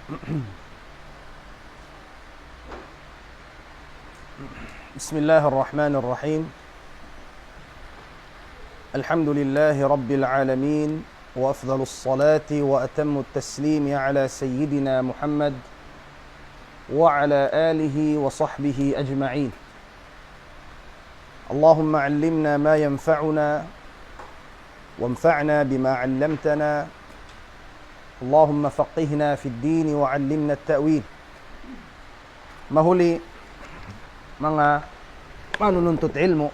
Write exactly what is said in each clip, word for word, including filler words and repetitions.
بسم الله الرحمن الرحيم. الحمد لله رب العالمين، وأفضل الصلاة وأتم التسليم على سيدنا محمد وعلى آله وصحبه أجمعين. اللهم علمنا ما ينفعنا، وانفعنا بما علمتنا. اللهم فقهنا في الدين وعلمنا التأويل. Mahuli, manga manununtut ilmu',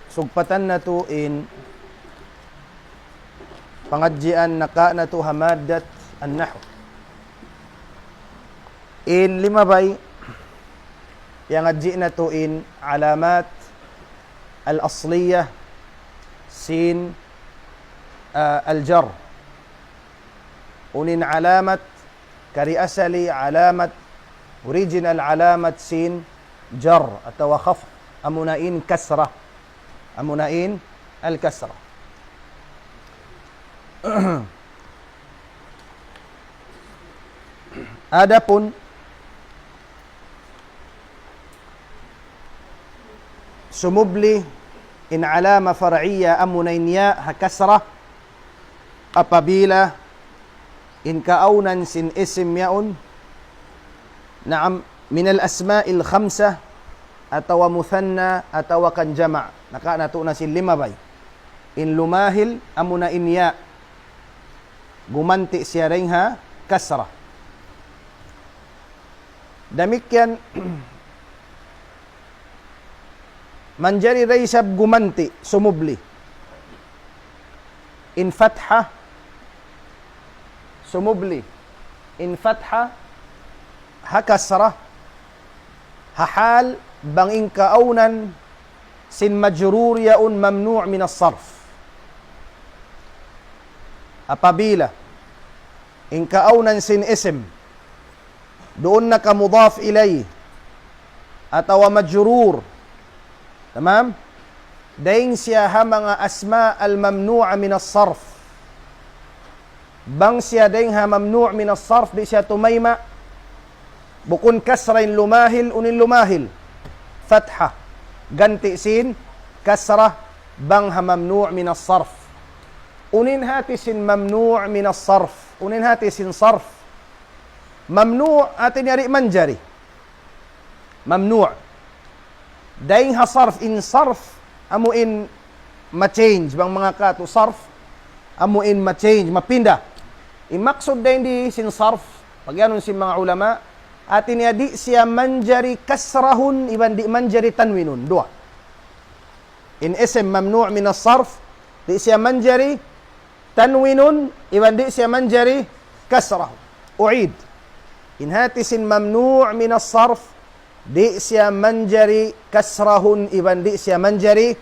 sugpatan natu' in pangadjian naka' natu' ha maddat an-nahw. In limabay, piyangadji' natu' in alamat al-asliyah sin, ah, al-jar. Unu in alamat, kari asali alamat, original alamat sin jar atawa khafd, amuna in kasra. Amuna in al-kasra. Adapun sumubli in alama far'iyya amuna in ya ha kasra, apabila in kaawnan sin isim yaun, naam, min al-asma'il khamsa, atawa muthanna, atawa kan jama'. Naka' natu' na sin limabay. In lumahil, amuna in ya. Gumanti' siya dayn ha kasra. Damikkiyan, manjari da isab gumanti', sumubli. In fatha, sumubli. In fatha, ha kasra, ha hal bang in kaawnan sin majrur yaun mamnu' min as-sarf. Apabila in kaawnan sin isim, duun na ka mudaf ilayh, atawa majrur. Tamam? Dayn siya ha manga asma al-mamnu'a min as-sarf. Bang siya dayn ha mamnu' min as-sarf, di' siya tumayma'. Bukun kasra in lumahil, unu in lumahil. Fatha. Ganti' sin kasra bang ha mamnu' min as-sarf. Unu in hati sin mamnu' min as-sarf. Unu in hati sin sarf. Mamnu' hati niya di' manjari. Mamnu'. Dayn ha sarf, in sarf, amu in ma-change, bang manga katu' sarf, amu in ma-change, mapinda. In maksud dayn di sin sarf, pag-iyanun sin manga ulama, hati niya di' siya manjari kasrahun, iban di' manjari tanwinun. Duwa. In isim mamnu' min as-sarf, di' siya manjari tanwinun, iban di' siya manjari kasrahun. U'id. In hati sin mamnu' min as-sarf, di' siya manjari kasrahun, iban di' siya manjari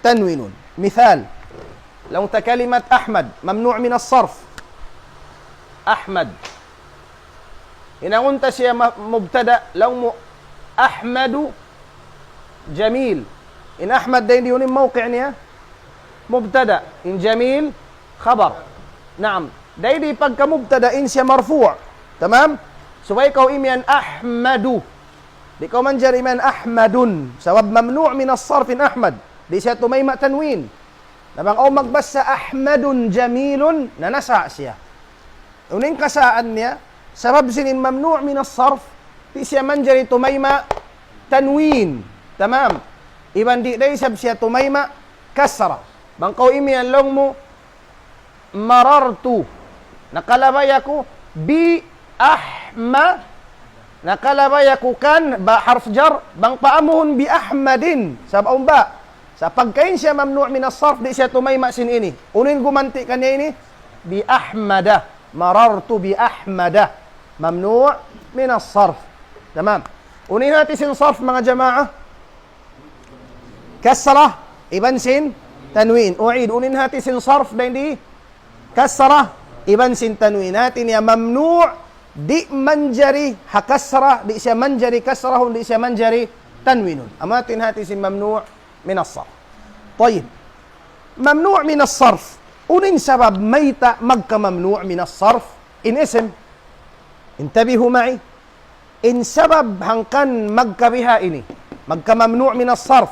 tanwinun. Misal, laung ta kalimat Ahmad, mamnu' min as-sarf. Ahmad. Hinangun ta siya ma-, mubtada, laung mu Ahmadu Jamil. In Ahmad dayn di unu in mawqi' niya? Mubtada. In Jamil, khabar. Naam. Dayn di pagka mubtada in siya marfu'. Tamam? Subay kaw imiyan Ahmadu. Di' kaw manjari imiyan Ahmadun. Sabab mamnu' min as-sarf in Ahmad. Di' siya tumayma' tanwin. Na bang awn magbasa Ahmadun Jamilun, na nasa siya. Unu in kasaan niya, sabab sin in mamnu' min as-sarf, di' siya manjari tumayma' tanwin. Tamam. Iban di' da isab siya tumayma' kasra. Bang kaw imiyan laung mu, marartu. Nakalabay aku bi ahma. Nakalabay aku kan ba harf jar. Bang paamuhun bi Ahmadin. Sabab awn ba. Sa' pagka in siya mamnu' min as-sarf, di' siya tumayma' sin ini. Unu in gumanti' kaniya ini? Bi Ahmada. Marartu bi Ahmada. Mamnu' min as-sarf. Tamam. Unu in hati sin sarf, manga jamaa? Kasra iban sin tanwin. U'id, unu in hati sin sarf dayn di? Kasra iban sin tanwin. Hati niya mamnu', di' manjari ha kasra, di' siya manjari kasrahun, di' siya manjari tanwinun. Amu yadtu in hati sin mamnu' min as-sarf. Tayyib. Mamnu' min as-sarf. Unu in sabab mayta' magka mamnu' min as-sarf in ism? انتبهوا معي. In sabab hangkan magkabiha ini, magka mamnu' min as-sarf,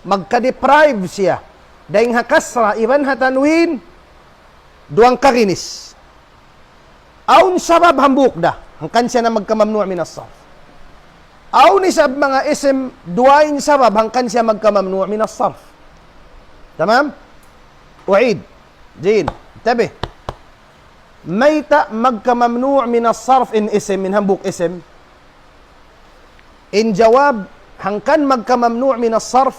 magka-deprive siya dayn ha kasra iban ha tanwin, duwang kaginis. Awn sabab hambuuk da hangkan siya na magka mamnu' min as-sarf. Awn isab manga ism, duwa in sabab hangkan siya magka mamnu' min as-sarf. Tamam? U'id. Jin. Tabi. Mayta' magka mamnu' min as-sarf in ism, in hambuuk ism? In jawab, hangkan magka mamnu' min as-sarf,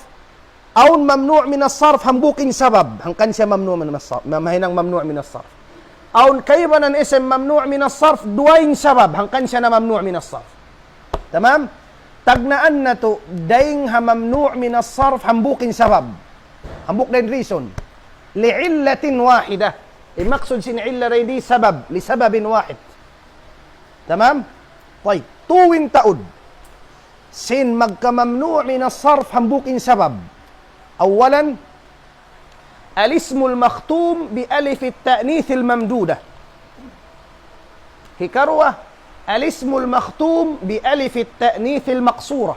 awn mamnu' min as-sarf hambuuk in sabab hangkan siya mamnu' min as-sarf, ma-, mahinang mamnu' min as-sarf. Awn kaibanan ism mamnu' min as-sarf, duwa in sabab hangkan siya na mamnu' min as-sarf. Tamam? Tagnaan natu' dayn ha mamnu' min as-sarf hambuuk in sabab. Hambuuk da in reason. لعلة واحدة. In maksud sin illa dayn di sabab, لسبب واحد. Tamam? Tayyib. Tū in taud sin magka mamnu' min as-sarf hambuuk in sabab. أولا، الاسم المختوم بألف التأنيث الممدودة. Hikaruwa, الاسم المختوم بألف التأنيث المقصورة.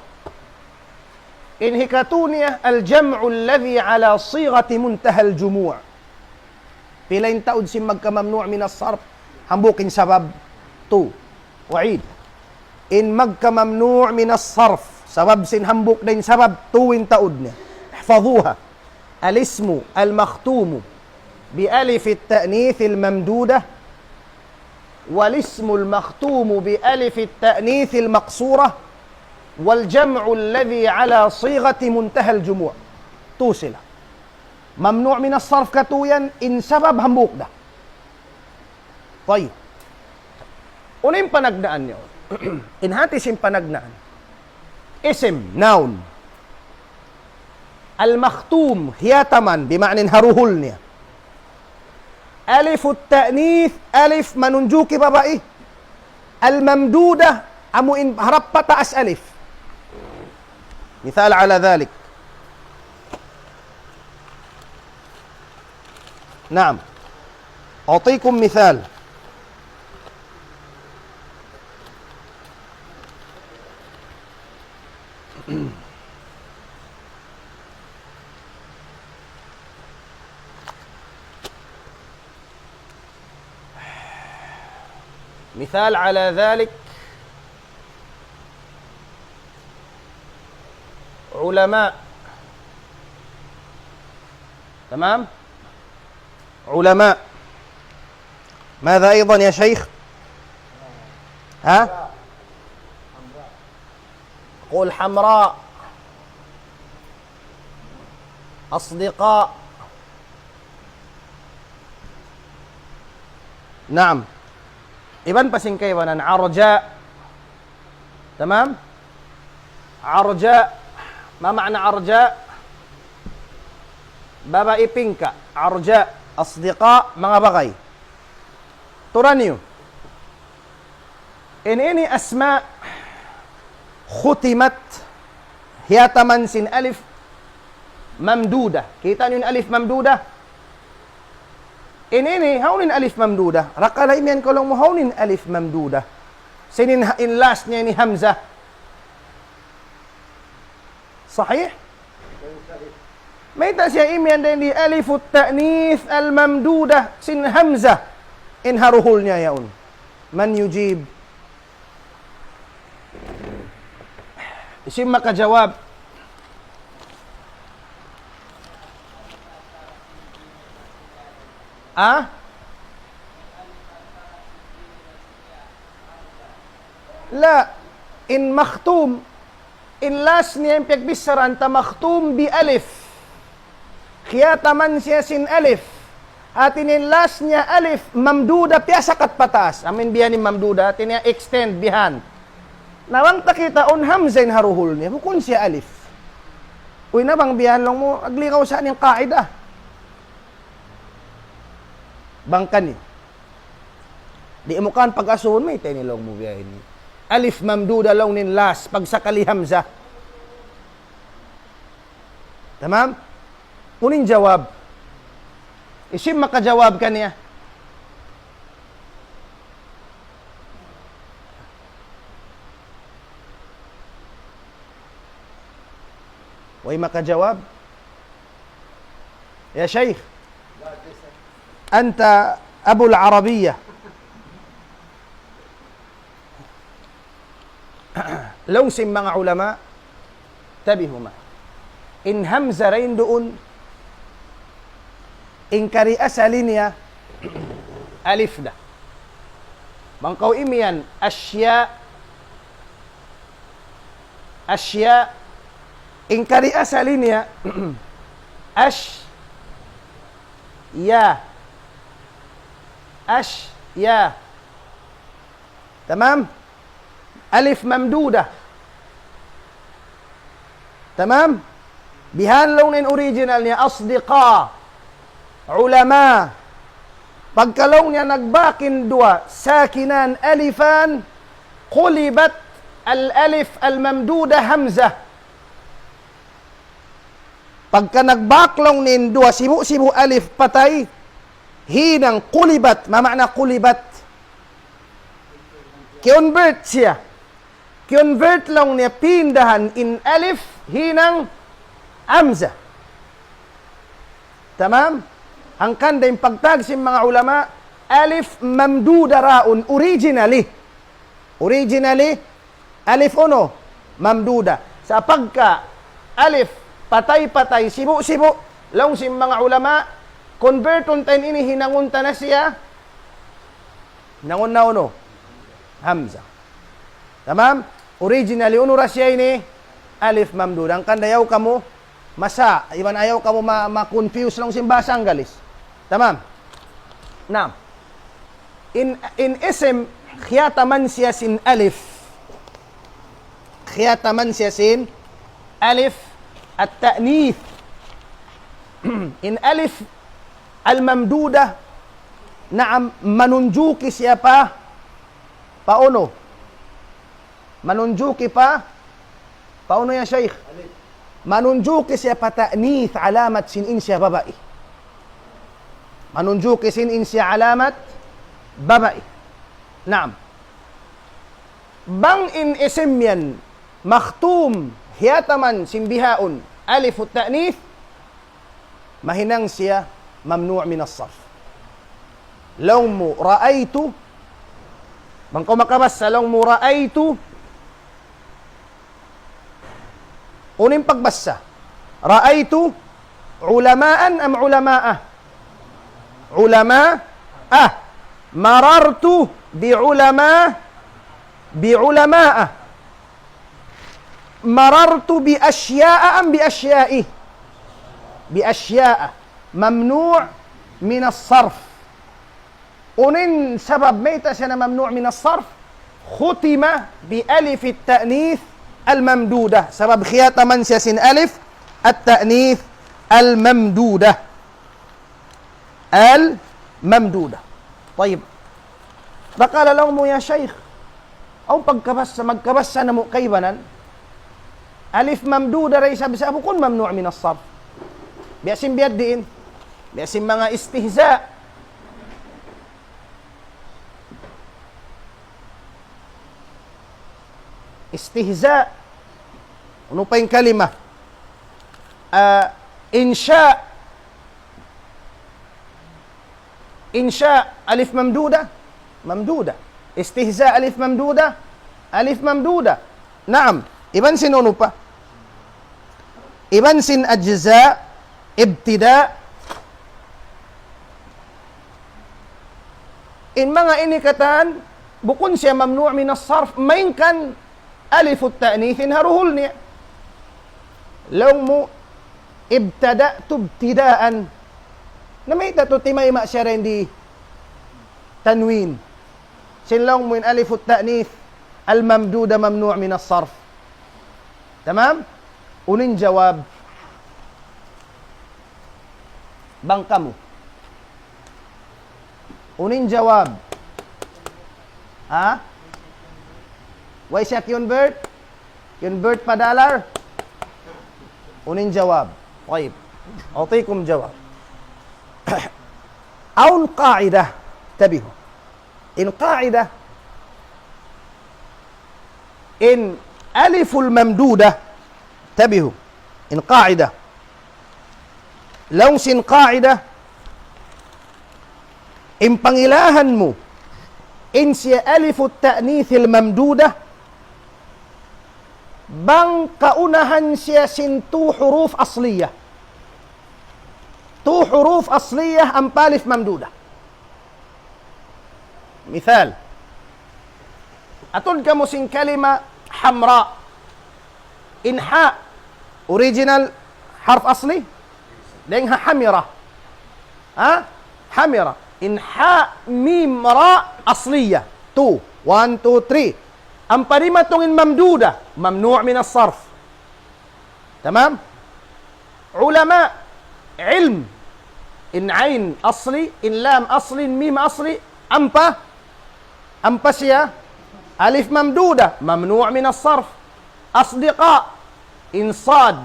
In hikatū niya, الجمع الذي على صيغة منتهى الجموع. Pila in taud sin magka mamnu' min as-sarf hambuuk in sabab? Tū. U'id. In magka mamnu' min as-sarf, sabab sin hambuuk da in sabab, tū in taud niya. احفظوها. الاسم المختوم بألف التأنيث الممدودة، والاسم المختوم بألف التأنيث المقصورة، والجمع الذي على صيغة منتهى الجموع. Tū sila. Mamnu' min as-sarf katū yan, in sabab hambuuk da. Tayyib. Unu in panagnaan niya? In hāti sin panagnaan. Ism, noun. Al-makhtum, hiyataman, bima'na in ha duhul niya. Alifut ta'nith, alif manunjuki babai. Al-mamduda, amu in harap pataas alif. مثال على ذلك. نعم. أعطيكم مثال. مثال على ذلك علماء. تمام؟ علماء. ماذا أيضا يا شيخ؟ ها؟ قول حمراء. أصدقاء. نعم. Iban pa sin kaibanan, arja. Tamam? Arja. Ma ma'na arja? Babai pingka. Arja. Asdiqa, manga bagay. Turan niyu. In ini asma khutimat, hiyataman sin alif mamduda. Kita' niyu in alif mamduda? In ini, hawnu in alif mamduda? Rakala' imiyan kaw laung mu, hawnu in alif mamduda? Sin in, in last niya ini hamzah. Sahih? Mayta' siya imiyan dayn di alifut ta'nith al-mamduda sin hamzah in ha duhul niya yaun. Man yujib? Hisiyu in makajawab? Ha? La, in makhtum, in last niya in piyagbichara ta makhtum bi alif. Hiyataman siya sin alif. Hati niya in last niya alif, mamduda piyasakat pataas. Amu in bihan in mamduda, hati niya extend bihan. Na bang ta kitaun hamzah in ha duhul niya, bukun siya alif. Uy, na bang bihan laung mu, aglikaw sa in qaida. Bang kani. Di' mu kan pag-asuhun, mayta' ini laung mu biya' ini. Alif mamduda laung niya in last, pagsakali hamzah. Tamam? Unu in jawab? Hisiyu in makajawab kaniya? Way makajawab? Ya Shaykh, anta Abul Arabiyyah. Laung sin manga ulama, tabihuma. In hamza dayn duun, in kari asal niya, alif da. Bang kaw imiyan, asya, asya, in kari asal niya, ash, ya, ash, ya. Tamam? Alif mamduda. Tamam? Bihan laung in original niya, asdiqa, ulama. Pagka laung niya nagbak in duwa, sakinan alifan, qulibat al-alif al-mamduda hamzah. Pagka nagbak laung in duwa sibu'-sibu' alif patay, hinang qulibat, ma ma'na qulibat? Convert siya. Convert laung niya, pindahan in alif hinang hamza. Tamam? Hangkan da in pagtawag sin manga ulama, alif mamduda daun originally. Originally, alif unu, mamduda. Sa' pagka alif patay-patay, sibu'-sibu', laung sin manga ulama, convertun ta in ini, hinangun ta na siya, hinangun na unu, hamza. Tamam? Originally, unu ra siya ini, alif mamduda. Hangkan da ayaw kamu masa, iban ayaw kamu ma-, ma-confuse laung sin bahasa Anggalis. Tamam? Naam. In, in isim, khiyataman siya sin alif. Khiyataman siya sin alif at-ta'nith. In alif al-mamduda, naam, manunjuki siya pa, pa unu? Manunjuki pa, pa unu ya Shaykh? Manunjuki siya pa ta'nith, alamat sin in siya babai. Manunjuki sin in siya alamat babai. Naam. Bang in isim yan, makhtum, hiyataman sin bihaun, alifut ta'nith, mahinang siya mamnu' min as-sarf. Laung mu, ra'aytu. Bang kaw makabasa, laung mu, ra'aytu. Unu in pagbasa? Ra'aytu ulama'an am ulama'a? Ulama'a. Marartu bi ulama, bi ulama'a. Marartu bi asya'a am bi asya'i? Bi asya'a. Mamnu' min as-sarf. Unu in sabab mayta' siya na mamnu' min as-sarf? Khutima bi alif at-ta'nith al-mamduda. Sabab khiyataman siya sin alif at-ta'nith al-mamduda. Al-mamduda. Tayyib. Baka laung mu, ya Shaykh, awn pagkabasa, magkabasa namu' kaibanan. Alif mamduda da isab sa bukun mamnu' min as-sarf. Biya' sin biya' diin. Biya' sin manga istihza. Istihza. Unu pa in kalima? Ah, insya. Insya alif mamduda. Mamduda. Istihza alif mamduda. Alif mamduda. Naam. Iban sin unu pa? Iban sin ajza, ibtida. In manga ini katan, bukun siya mamnu' min as-sarf, malayngkan alifut ta'nith in ha duhul niya. Laung mu, ibtada'tu ibtida'an. Na mayta' tuud timayma' siya dayn di tanwin. Sin laung mu in alifut ta'nith al-mamduda mamnu' min as-sarf. Tamam? Unu in jawab? Bang kamu. Unu in jawab? Ha? Way siya convert? Convert pa dollar? Unu in jawab? Tayyib. A'tikum jawab. Awn qaida, tabihu. In qaida, in aliful mamduda, tabihu. In qaida. Laung sin qaida, in pangilahan mu, in siya alifut ta'nithil mamduda, bang kaunahan siya sin tu huruf asliyah. Tu huruf asliyah ampa alif mamduda. Misal, atud kamu sin kalima hamra. In ha, original harf asli, dayn ha hamira. Ha? Hamira. In ha, mim, ra, asliya. Two. One, two, three. Ampa dimatung in mamduda, mamnu' min as-sarf. Tamam? Ulama, ilm. In ain asli, in lam asli, in mim asli, ampa, ampa siya, alif mamduda, mamnu' min as-sarf. Asdiqa, in sad,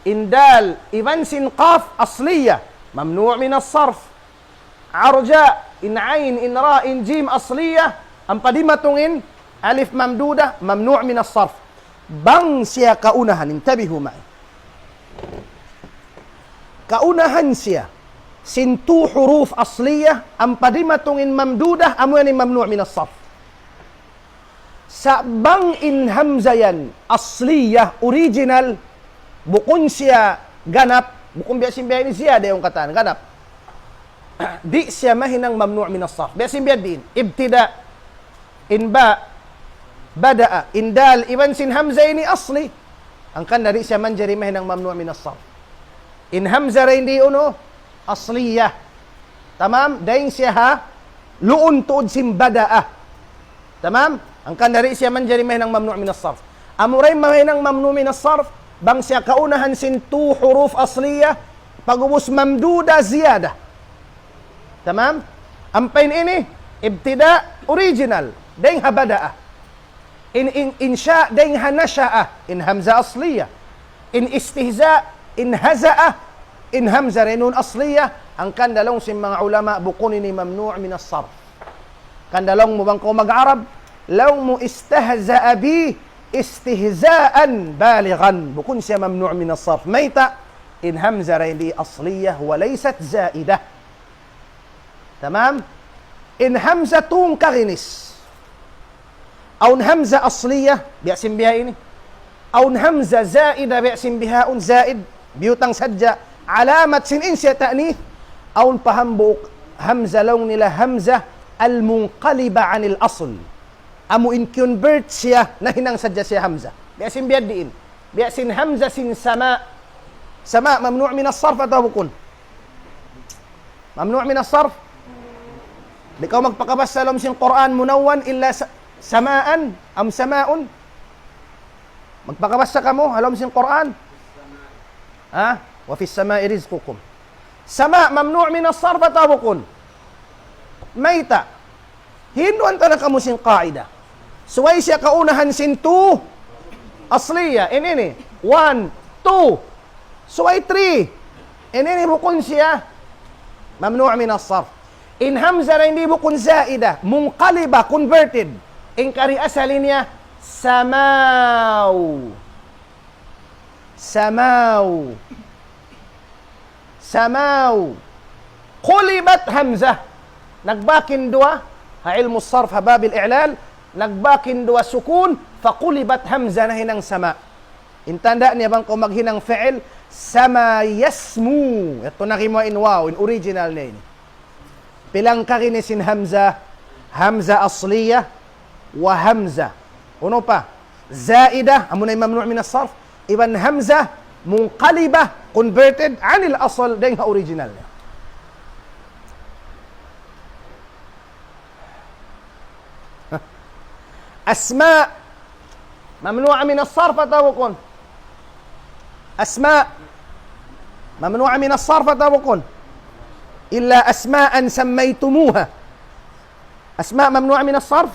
in dal, iban sin qaf asliya, mamnu' min as-sarf. Arja, in ain, in ra, in jim asliya, ampa dimatung in alif mamduda, mamnu' min as-sarf. Bang siya kaunahan, intabihu ma'i. Kaunahan siya sin tu huruf asliya, ampa dimatung in mamduda, amu yan in mamnu' min as-sarf. Sa' bang in hamza yan, asliya, original, bukun siya ganap, bukun biya' sin biya' ini ziyada in katan, ganap. Di' siya mahinang mamnu' min as-sarf. Biya' sin biya' diin, ibtida, in ba, bada'a, in dal, iban sin hamza ini asli. Hangkan di' siya manjari mahinang mamnu' min as-sarf. In hamza dayn di unu, asliya. Tamam? Dayn siya ha luun tuud sin bada'a. Tamam? Hangkan di' siya manjari mahinang mamnu' min as-sarf. Amura in mahinang mamnu' min as-sarf, bang siya kaunahan sin tu huruf asliya, pag'ubus mamduda ziyada. Tamam? Ampa in ini, ibtida, original. Dayn ha bada'a. In, in, insha, dayn ha nasha'a, in hamza asliya. In istihza, in haza'a, in hamza dayn ha nun asliya, hangkan laung sin manga ulama, bukun ini mamnu' min as-sarf. Hangkan laung mu bang kaw mag-Arab, laung mu istahza'a bi istihza'an balighan. Bukun siya mamnu' min as-sarf. Mayta', in hamza dayn di asliya, wa laysat za'idah. Tamam? In hamza tungkaginis. Awn hamza asliya, biya' sin biha ini. Awn hamza zaida, biya' sin bihaun zaid, biyutang sadja. Alamat sin in siya ta'nith. Awn pa hambuuk hamza laung nila hamza al-munqaliba anil asl. Amu in convert siya, nahinang sadja siya hamza. Biya' sin biya' diin. Biya' sin hamza sin sama. Sama, mamnu' min as-sarf atawa bukun? Mamnu' min as-sarf. Di' kaw magpakabasa ha lawm sin Qur'an munawwan illa sa-, samaan am samaun. Magpakabasa kamu ha lawm sin Qur'an. Ha? Wa fis sama'i rizqukum. Sama, mamnu' min as-sarf atawa bukun? Mayta'. Hinduan ta na kamu sin qaida. Subay siya kaunahan sin tu asliya. In ini. One, two. Subay three. In ini bukun siya mamnu' min as-sarf. In hamza dayn di bukun zaida, munqaliba, converted. In kari asal niya, samaw. Samaw. Samaw. Qulibat hamzah. Nagbak in duwa, ha ilmu sarf, ha babil i'lal, nagbak in duwa sukun, faqulibat hamzah, nahinang sama. In tanda' niya bang kaw maghinang fi'il, sama yasmu. Yadtu na kimuha in waw, in original niya ini. Pila in kari niya sin hamza, hamza asliya, wa hamza. Unu pa? Zaida, amuna in mamnu' min as-sarf. Iban hamza, munqaliba, converted, anil asl, dayn ha original niya. Asma, mamnu' min as-sarf atawa bukun? Asma, mamnu' min as-sarf atawa bukun? Illa asma'an sammaytumuha. Asma mamnu' min as-sarf?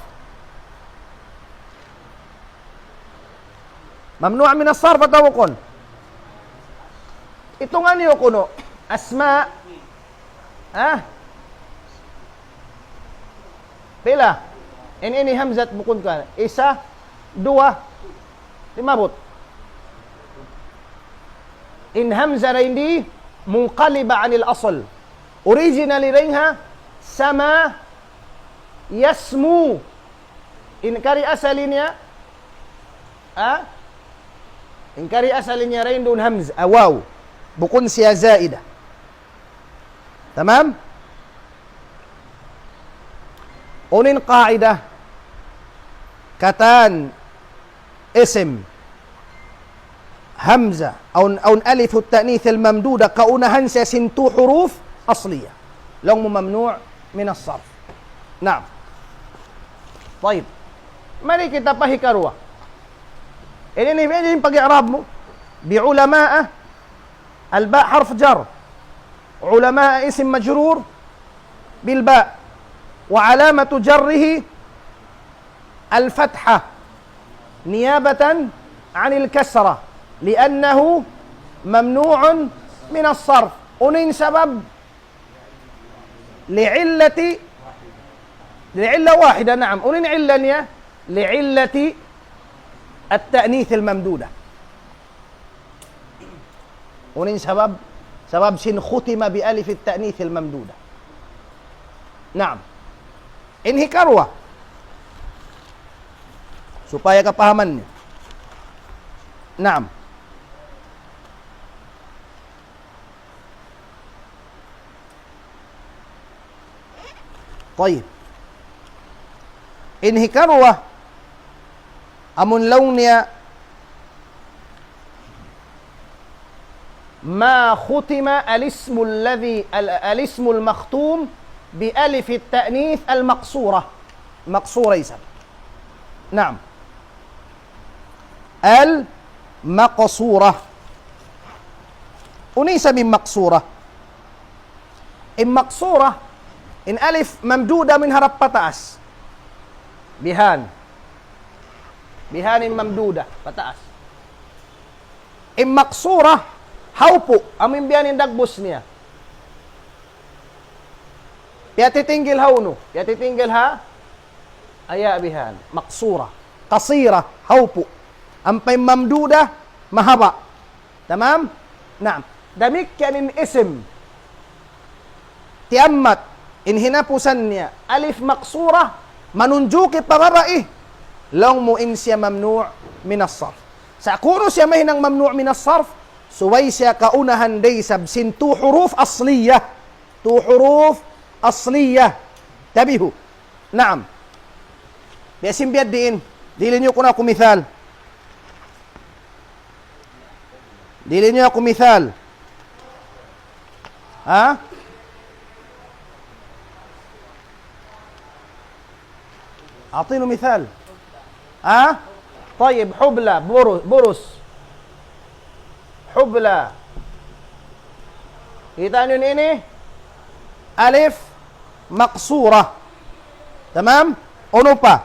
Mamnu' min as-sarf atawa bukun? Itungan niyu kunu'. Asma. Ha? Pila? In ini hamzat bukun ka. Isa, duwa, limabut. In hamzah dayn di munqaliba anil asl. Originally dayn ha sama, yasmu. In kari asal niya, ha? In kari asal niya dayn duun hamzah, ah, waw. Bukun siya zaidah. Tamam? Unu in qaidah? Katan isim, hamzah, awn, awn alif ta'nith al-mamduda, kaunahan siya sin tu huruf asliya. Laung mu mamnu' min as-sarf. Naam. Tayyib. Mari kita pa hikaruwa. Ini, ini, ini in pag-i'rab mu. Bi ulama'a, al-ba harf jar. Ulama'a isim majrur bil ba. Wa alamatu jarrihi al-fathah niyabatan anil kasrah, li'annahu mamnu'un min as-sarf. Unu in sabab? Li'illati, li'illa wahida, naam. Unu in illa niya? Li'illati at-ta'nith al-mamduda. Unu in sabab? Sabab sin khutima bi alif at-ta'nith al-mamduda. Naam. In hikaruwa. Supaya kapahaman niyu. Naam. Tayyib. In hikaruwa, amun laung niya, ma khutima al-ismu alladhi, al-, al-ismu al-makhtum bi alif at-ta'nith al-maqsura. Maqsura isab. Naam. Al-maqsura. Unu in isab in maqsura? In maqsura, in alif mamduda amu in harap pataas. Bihan. Bihan in mamduda, pataas. In maqsura, haupu', amu in bihan in dagbus niya. Piyatitinggil ha unu? Piyatitinggil ha aya bihan. Maqsura. Qasira. Haupu'. Ampa in mamduda, mahaba'. Tamam? Naam. Damikkiyan in isim. Tiyammat. In hinapusan niya. Alif maqsura. Manunjuki pa babai. Laung mu in siya mamnu' min as-sarf. Sa' kunu' siya mahinang mamnu' min as-sarf. Subay siya kaunahan da isab sin tu huruf asliyah. Tu huruf asliyah. Tabihu. Naam. Biya' sin biya' diin. Dili niyu kunu' aku misal. Dili niyu aku misal. Ha? A'tini misal. Ha? Tayyib, hubla, buru-, burus. Hubla. Kita' niyu ini? Alif maqsura. Tamam? Unu pa?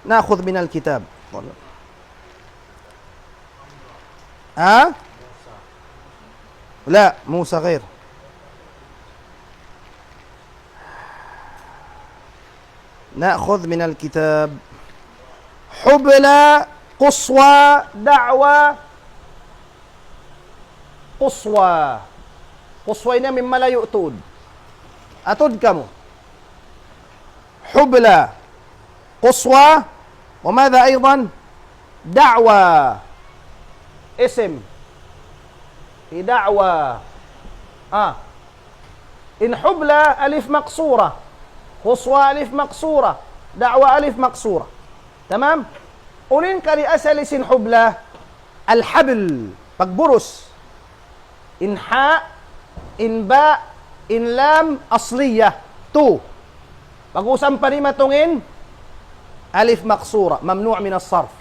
Na'khudh minal kitab. Ha? La, Musa ghair. Na'khudh minal kitab. Hubla, quswa, da'wa. Quswa. Quswa ini amu in malayu' tuud. Atud kamu. Hubla. Quswa. Wa madha aydan? Da'wa. Isim. Hi da'wa. Ah. In hubla alif maqsura. Quswa alif maqsura. Da'wa alif maqsura. Tamam? Unu in kari asal sin hubla? Al-habl. Pagburus. In ha, in ba, in lam, asliyah. Tu. Pag-ubus ampa di' matunga' in alif maqsura, mamnu' min as-sarf.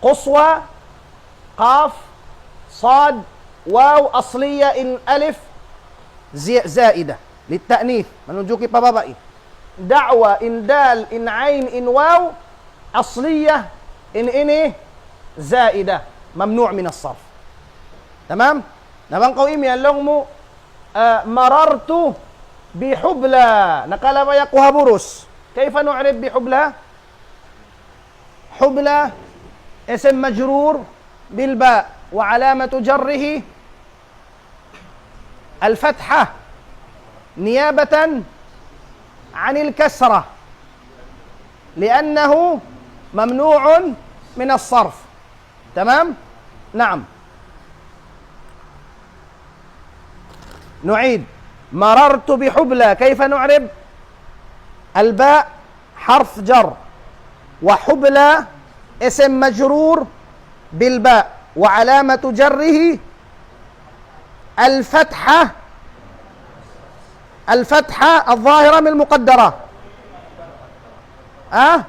Quswa, qaf, sad, waw, asliyah in alif, zi-, zaidah. Lit-ta'nith, manunjuki pa babai. Da'wa, in dal, in ain, in waw, asliyah, in ini, zaidah, mamnu' min as-sarf. Tamam? Na bang kaw imiyan laung mu, ah, marartu بحبلى. Nakalabay aku ha Burus. كيف نعرب بحبلى؟ حبلى اسم مجرور بالباء، وعلامة جره الفتحة نيابة عن الكسرة، لأنه ممنوع من الصرف. تمام؟ نعم. نعيد. مررت بحبلى. كيف نعرب؟ الباء حرف جر، وحبلى اسم مجرور بالباء، وعلامة جره الفتحة، الفتحة الظاهرة من المقدرة. أه؟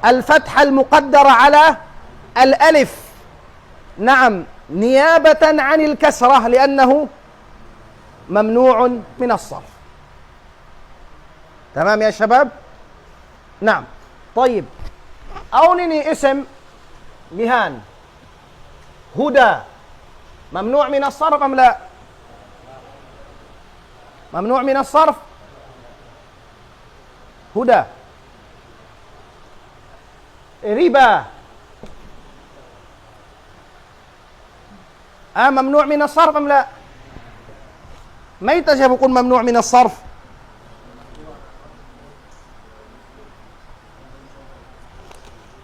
الفتحة المقدرة على الألف. نعم، نيابة عن الكسرة لأنه ممنوع من الصرف. تمام يا شباب؟ نعم. طيب. Awn ini ism bihan. هدى. ممنوع من الصرف أم لا؟ ممنوع من الصرف. هدى. ربا. Ah, ممنوع من الصرف أم لا؟ Mayta' siya bukun ممنوع من الصرف?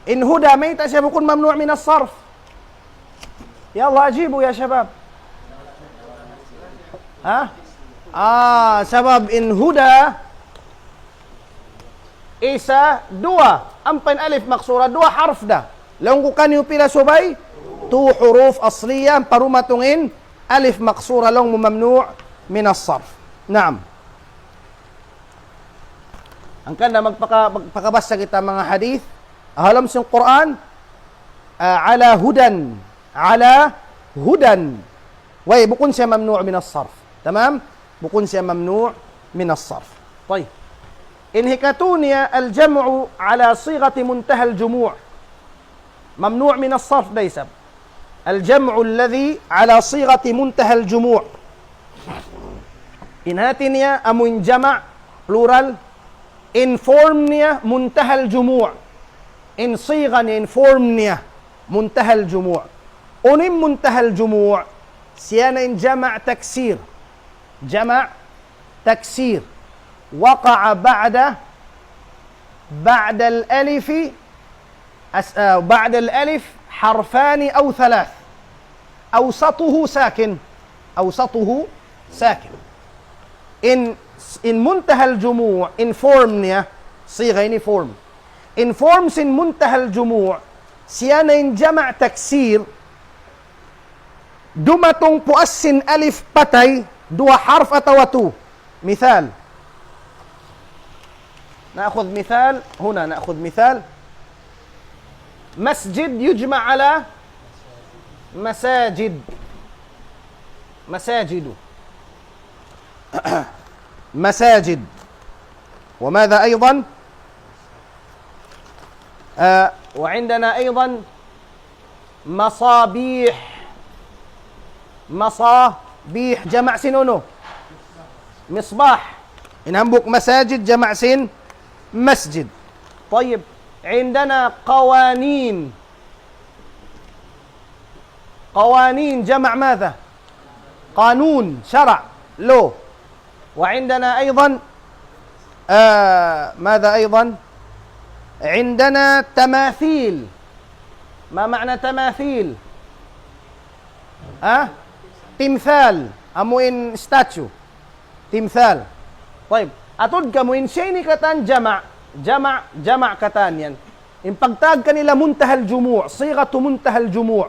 In هدى, mayta' siya bukun ممنوع من الصرف? يلا أجيبوا يا شباب. Ha? Ah, sabab in هدى, isa, duwa. Ampa in alif maksura, duwa harf da. Laung ku kaniyu pila subay? Tū huruf asliya, ampa dumatung in alif maksura, laung mu ممنوع من الصرف. Naam. Hangkan na magpaka-, magpakabasa kita manga hadith. Ha lawm sin Qur'an, ah, على هدى. على هدى. Way, bukun siya ممنوع من الصرف. Tamam? Bukun siya ممنوع من الصرف. Tayyib. In hikatū niya الجمع على صيغة منتهى الجموع. ممنوع من الصرف da isab. الجمع الذي على صيغة منتهى الجموع. In hāti niya amu in jama', plural, in form niya منتهى الجموع. In sigha niya, in form niya منتهى الجموع. Unu in منتهى الجموع? Siya na in jama' taksir. Jama' taksir. وقع بعد، بعد الألف، أس-، آه، بعد الألف حرفان أو ثلاث. أوسطه ساكن. أوسطه ساكن. In, in منتهى الجموع, in form niya, sigha ini form. In form sin منتهى الجموع, siya na in jama' taksir, dumatung puas sin alif patay, duwa harf atawa tū. Misal. نأخذ مثال، هنا نأخذ مثال. مسجد يجمع على مساجد. مساجد. مساجد. وماذا أيضًا؟ آه، وعندنا أيضًا مصابيح. مصابيح, jama' sin unu? مصباح. In hambuuk masajid, jama' sin masjid. طيب، عندنا قوانين. قوانين جمع ماذا؟ قانون، شرع، law. وعندنا أيضًا، آه، ماذا أيضًا؟ عندنا تماثيل. ما معنى تماثيل؟ Ha? Timthal. Amu in statue. Timthal. Tayyib. Atud kamu in siya ini katan jama'. Jama', jama' katan yan. In pagtawag kanila منتهى الجموع, صيغة منتهى الجموع.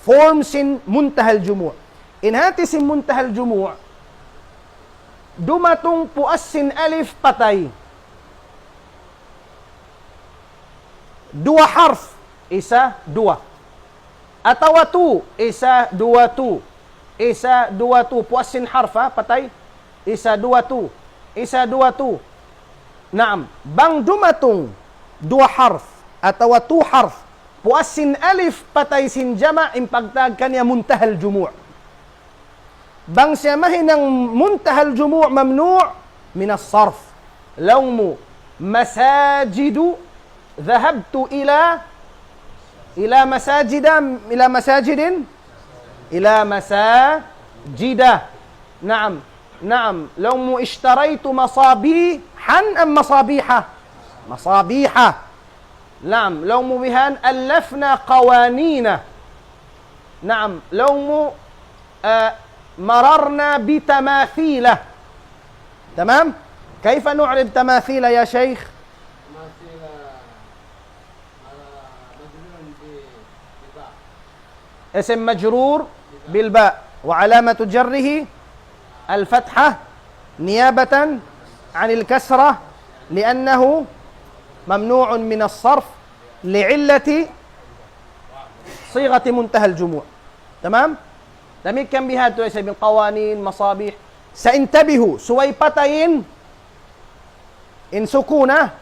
Form sin منتهى الجموع. In hāti sin منتهى الجموع, dumatung puas sin alif patay. Duwa harf, isa, duwa. Atawa tū, isa, duwa, tū. Isa, duwa, tū. Puas sin harf, ha, patay. Isa, duwa, tū. Isa, duwa, tū. Naam, bang dumatung duwa harf atawa tū harf, puas sin alif patay sin jama', in pagtawag kaniya منتهى الجموع. Bang siya mahinang منتهى الجموع ممنوع, من الصرف. Laung mu, مساجد، ذهبت إلى، إلى مساجد، إلى مساجد، إلى مساجد. نعم، نعم. Laung mu, اشتريت مصابيحا أم مصابيح؟ مصابيح. نعم. Laung mu bihan, ألفنا قوانين. نعم. Laung mu, ah, مررنا بتماثيل. تمام؟ كيف نعرب تماثيل يا شيخ؟ تماثيل، آه، مجرور ب-، بباء. اسم مجرور بالباء، وعلامة جره الفتحة نيابة عن الكسرة، لأنه ممنوع من الصرف لعلة صيغة منتهى الجموع. تمام؟ Damikkiyan biha' tuud isab in قوانين، مصابيح. Sa' intabihu, subay patay in, in sukun, ha?